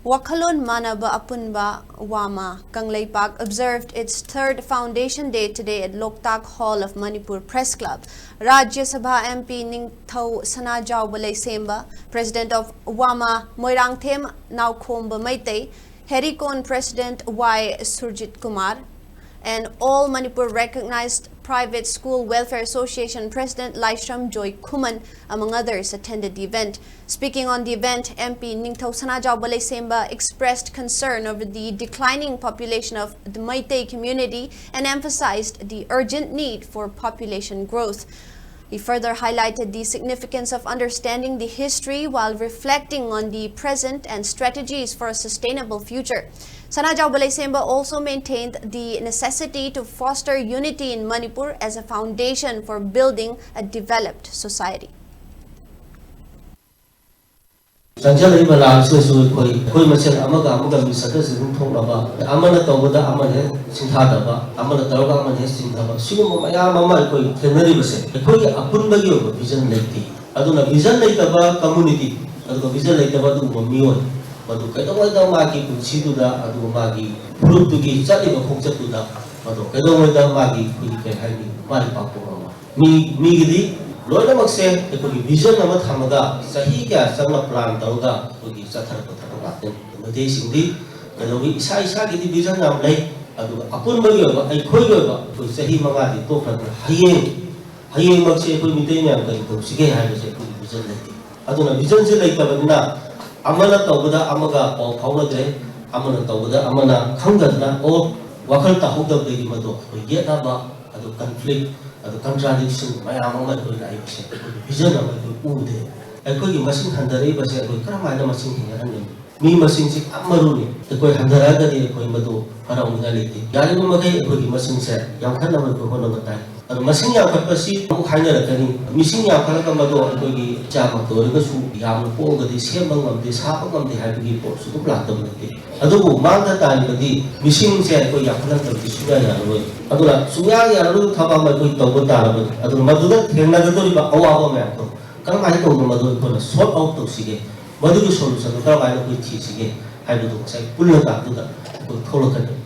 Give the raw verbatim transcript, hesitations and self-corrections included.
ꯋꯥꯈꯜꯂꯣꯟ ꯃꯥꯟꯅꯕ ꯑꯄꯨꯟꯕ ꯋꯥꯃꯥ Kangleipak observed its third foundation day today at Loktak Hall of Manipur Press Club. Rajya Sabha M P Ningthou Sanajao Balei Semba, President of Wama Moirangthem Naokhomba Meitei, Herikon President Y Surjit Kumar, and All Manipur Recognized Private School Welfare Association President Laishram Joy Khuman, among others, attended the event. Speaking on the event, M P Ningthou Sanajao Balei Semba expressed concern over the declining population of the Meitei community and emphasized the urgent need for population growth. He further highlighted the significance of understanding the history while reflecting on the present and strategies for a sustainable future. Sanajao Balei Semba also maintained the necessity to foster unity in Manipur as a foundation for building a developed society. ꯆꯪꯁꯤꯜꯂꯛꯏꯕ ꯂꯥꯟꯁꯤꯅꯁꯨ ꯑꯩꯈꯣꯏ ꯑꯩꯈꯣꯏ ꯃꯁꯦꯜ ꯑꯃꯒ ꯑꯃꯒ misunderstanding ꯊꯣꯛꯅꯕ, ꯑꯃꯅ ꯇꯧꯕꯗ ꯑꯃꯅ ꯍꯦꯛ ꯁꯤꯡꯊꯥꯗꯕ, ꯑꯃꯅ ꯇꯧꯔꯒ ꯑꯃꯅ ꯍꯦꯛ ꯆꯤꯡꯊꯕ, ꯁꯤꯒꯨꯝꯕ ꯃꯌꯥꯝ ꯑꯃ ꯑꯩꯈꯣꯏ ꯊꯦꯡꯅꯔꯤꯕꯁꯦ ꯑꯩꯈꯣꯏꯒꯤ ꯑꯄꯨꯟꯕꯒꯤ ꯑꯣꯏꯕ vision ꯂꯩꯇꯦ꯫ ꯑꯗꯨꯅ vision ꯂꯩꯇꯕ community, ꯑꯗꯨꯒ vision ꯂꯩꯇꯕ ꯑꯗꯨꯒꯨꯝꯕ ꯃꯤꯑꯣꯏ, ꯃꯗꯨ ꯀꯩꯗꯧꯉꯩꯗ ꯃꯥꯒꯤ ꯄꯨꯟꯁꯤꯗꯨꯗ ꯑꯗꯨꯒ ꯃꯥꯒꯤ ꯐꯨꯔꯨꯞꯇꯨꯒꯤ ꯆꯠꯂꯤꯕ ꯈꯣꯡꯆꯠꯇꯨꯗ ꯃꯗꯨ ꯀꯩꯗꯧꯉꯩꯗ ꯃꯥꯒꯤ ꯑꯩꯈꯣꯏꯒꯤ ꯀꯩ ꯍꯥꯏꯅꯤ, ꯃꯥꯏ ꯄꯥꯛꯄ ꯉꯝꯃꯣꯏ꯫ ꯃꯤ ꯃꯤꯒꯤꯗꯤ ꯂꯣꯏꯅꯃꯛꯁꯦ ꯑꯩꯈꯣꯏꯒꯤ vision ꯑꯃ ꯊꯝꯃꯒ ꯆꯍꯤ ꯀꯌꯥ ꯆꯪꯅ plan ꯇꯧꯔꯒ ꯑꯩꯈꯣꯏꯒꯤ ꯆꯠꯊꯔꯛꯄ ꯊꯕꯛ ꯉꯥꯛꯇꯅꯤ꯫ ꯃꯩꯇꯩꯁꯤꯡꯗꯤ ꯀꯩꯗꯧꯏ, ꯏꯁꯥ ꯏꯁꯥꯒꯤꯗꯤ vision ꯌꯥꯝ ꯂꯩ, ꯑꯗꯨꯒ ꯑꯄꯨꯟꯕꯒꯤ ꯑꯣꯏꯕ, ꯑꯩꯈꯣꯏꯒꯤ ꯑꯣꯏꯕ, ꯑꯩꯈꯣꯏ ꯆꯍꯤ ꯃꯉꯥꯗꯤ ꯇꯣꯛꯈ꯭ꯔꯒ ꯍꯌꯦꯡ ꯍꯌꯦꯡꯃꯛꯁꯦ ꯑꯩꯈꯣꯏ ꯃꯤꯇꯩ ꯃꯌꯥꯝ ꯀꯔꯤ ꯇꯧꯁꯤꯒꯦ ꯍꯥꯏꯕꯁꯦ ꯑꯩꯈꯣꯏꯒꯤ vision ꯂꯩꯇꯦ꯫ ꯑꯗꯨꯅ visionꯁꯦ ꯂꯩꯇꯕꯅꯤꯅ ꯑꯃꯅ ꯇꯧꯕꯗ ꯑꯃꯒ ꯄꯥꯎ ꯐꯥꯎꯅꯗ꯭ꯔꯦ, ꯑꯃꯅ ꯇꯧꯕꯗ ꯑꯃꯅ ꯈꯪꯗꯗꯅ ꯑꯣ ꯋꯥꯈꯜ ꯇꯥꯍꯧꯗꯕꯗꯒꯤ ꯃꯗꯨ ꯑꯩꯈꯣꯏ ꯌꯦꯠꯅꯕ, ꯑꯗꯨ conflict, ꯑꯗꯨ contradiction ꯃꯌꯥꯝ ꯑꯃ ꯑꯩꯈꯣꯏ ꯂꯥꯛꯏꯕꯁꯦ ꯑꯩꯈꯣꯏꯒꯤ vision ꯑꯃ ꯑꯩꯈꯣꯏ ꯎꯗꯦ꯫ ꯑꯩꯈꯣꯏꯒꯤ ꯃꯁꯤꯡ ꯍꯟꯊꯔꯛꯏꯕꯁꯦ ꯑꯩꯈꯣꯏ ꯀꯔꯝꯍꯥꯏꯅ ꯃꯁꯤꯡ ꯍꯦꯟꯒꯠꯍꯟꯒꯅꯤ? ꯃꯤ ꯃꯁꯤꯡꯁꯤ ꯌꯥꯝ ꯃꯔꯨꯅꯤ꯫ ꯑꯩꯈꯣꯏ ꯍꯟꯊꯔꯛꯑꯒꯗꯤ ꯑꯩꯈꯣꯏ ꯃꯗꯨ ꯍꯔꯥꯎꯅꯤꯡꯉꯥꯏ ꯂꯩꯇꯦ꯫ ꯌꯥꯔꯤꯕ ꯃꯈꯩ ꯑꯩꯈꯣꯏꯒꯤ ꯃꯁꯤꯡꯁꯦ ꯌꯥꯝꯈꯠꯅꯕ ꯑꯩꯈꯣꯏ ꯍꯣꯠꯅꯕ ꯇꯥꯏ꯫ ꯑꯗꯣ ꯃꯁꯤꯡ ꯌꯥꯝꯈꯠꯄꯁꯤ ꯑꯃꯨꯛ ꯍꯥꯏꯅꯔꯛꯀꯅꯤ꯫ ꯃꯤꯁꯤꯡ ꯌꯥꯝꯈꯠꯂꯒ ꯃꯗꯣ ꯑꯩꯈꯣꯏꯒꯤ ꯏꯆꯥꯃꯛꯇ ꯑꯣꯏꯔꯒꯁꯨ ꯌꯥꯝꯅ ꯄꯣꯛꯑꯒꯗꯤ ꯁꯦꯝꯕ ꯉꯝꯗꯦ, ꯁꯥꯕ ꯉꯝꯗꯦ ꯍꯥꯏꯕꯒꯤ ꯄꯣꯠꯁꯨ ꯑꯗꯨꯝ ꯂꯥꯛꯇꯕ ꯅꯠꯇꯦ꯫ ꯑꯗꯨꯕꯨ ꯃꯥꯡꯗ ꯇꯥꯔꯤꯕꯗꯤ ꯃꯤꯁꯤꯡꯁꯦ ꯑꯩꯈꯣꯏ ꯌꯥꯝꯈꯠꯂꯛꯇꯕꯗꯤ ꯁꯨꯡꯌꯥ ꯌꯥꯔꯔꯣꯏ꯫ ꯑꯗꯨꯅ ꯁꯨꯡꯌꯥ ꯌꯥꯔꯔꯣꯏ ꯊꯕꯛ ꯑꯃ ꯑꯩꯈꯣꯏ ꯇꯧꯕ ꯇꯥꯔꯕꯗꯤ, ꯑꯗꯨꯅ ꯃꯗꯨꯗ ꯊꯦꯡꯅꯒꯗꯧꯔꯤꯕ ꯑꯋꯥꯕ ꯃꯌꯥꯝꯗꯣ ꯀꯔꯝꯍꯥꯏꯅ ꯇꯧꯗꯅ ꯃꯗꯨ ꯑꯩꯈꯣꯏꯅ sort out ꯇꯧꯁꯤꯒꯦ, ꯃꯗꯨꯒꯤ solutionꯗꯨ ꯀꯔꯝꯍꯥꯏꯅ ꯑꯩꯈꯣꯏ ꯊꯤꯁꯤꯒꯦ, ꯍꯥꯏꯕꯗꯨ ꯉꯁꯥꯏ ꯄꯨꯜꯂꯀꯥꯟꯗꯨꯗ ꯑꯩꯈꯣꯏ ꯊꯣꯛꯂꯛꯀꯅꯤ꯫